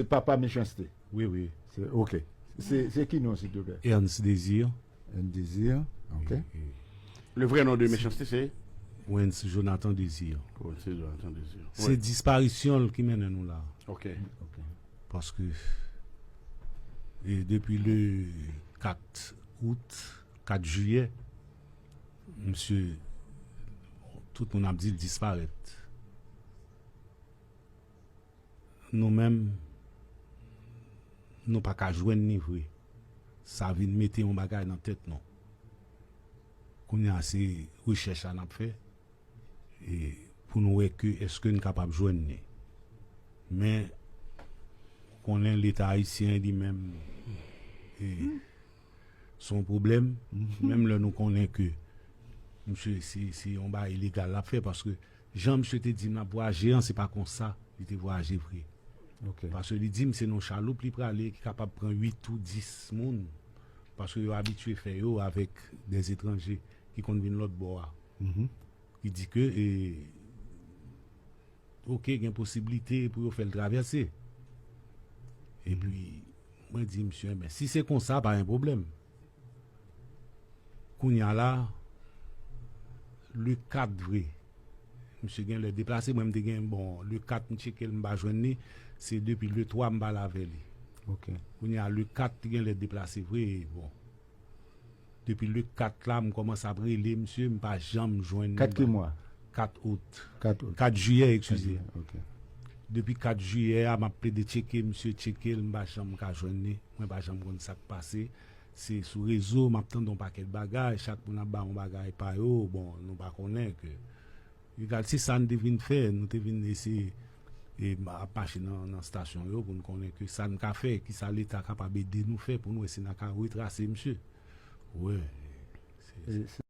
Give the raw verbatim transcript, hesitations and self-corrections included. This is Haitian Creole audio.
Se papa Mechanste. Wi, wi. Se, ok. Se se ki non, silvouplè? Ernst Désir. Ernst Désir. Ok. Le vrai nom de Mechanste, c'est Wens Jonathan Désir. Wens Jonathan Désir. Se disparisyon l ki mennen nou la. Ok. Ok. Paske e depi le kat out, kat jiyè, misye, tout moun ap di l disparèt. Nou menm, nou pa ka jwenn ni vre. Sa vin mete yon bagay nan tèt nou. Kounye a se rechèch la n ap fè e pou nou wè ke èske n kapab jwenn ni. Men konnen Leta ayisyen li menm e se yon pwoblèm, menm lè nou konnen ke misye se se yon bagay ilegal l ap fè, paske jan misye te di m l ap vwayaje an, se pa konsa li te vwayaje vre. Ok. Paske li di m se nan chaloup li prale ki kapab pran uit ou dis moun. Paske yo abitye fè yo avèk de etranje ki konn vin lòt bò a. Mhm. Ki di ke e, ok, gen posiblite pou yo fè l travèse. Epi mwen di misye, men si se konsa, pa gen pwoblèm. Kounye a la, le kat vre, misye gen lè deplase. Mwen m te gen, bon, le kat m tcheke l, m pa jwenn li. Se depi le twa m pale avè li. Ok. Kounye a le kat li gen lè deplase vre. Bon, depi le kat la m kòmanse ap rele misye, m pa janm jwenn. Kat ki mwa? Kat out. Kat out. Kat jiyè, eskize. Ok. Depi kat jiyè a m ap plede tcheke misye, tcheke l, m pa janm ka jwenn li. Mwen pa janm konn sa k pase. Se sou rezo m ap tande yon pakèt bagay, chak moun ap ba yon bagay pa yo. Bon, nou pa konnen ke egal se sa n te vin fè, nou te vin eseye e, ap mache nan, nan stasyon yo pou n konnen ke sa n ka fè, ki sa Leta kapab ede nou fè pou nou wè si n ka retrase misye. Wi. E, se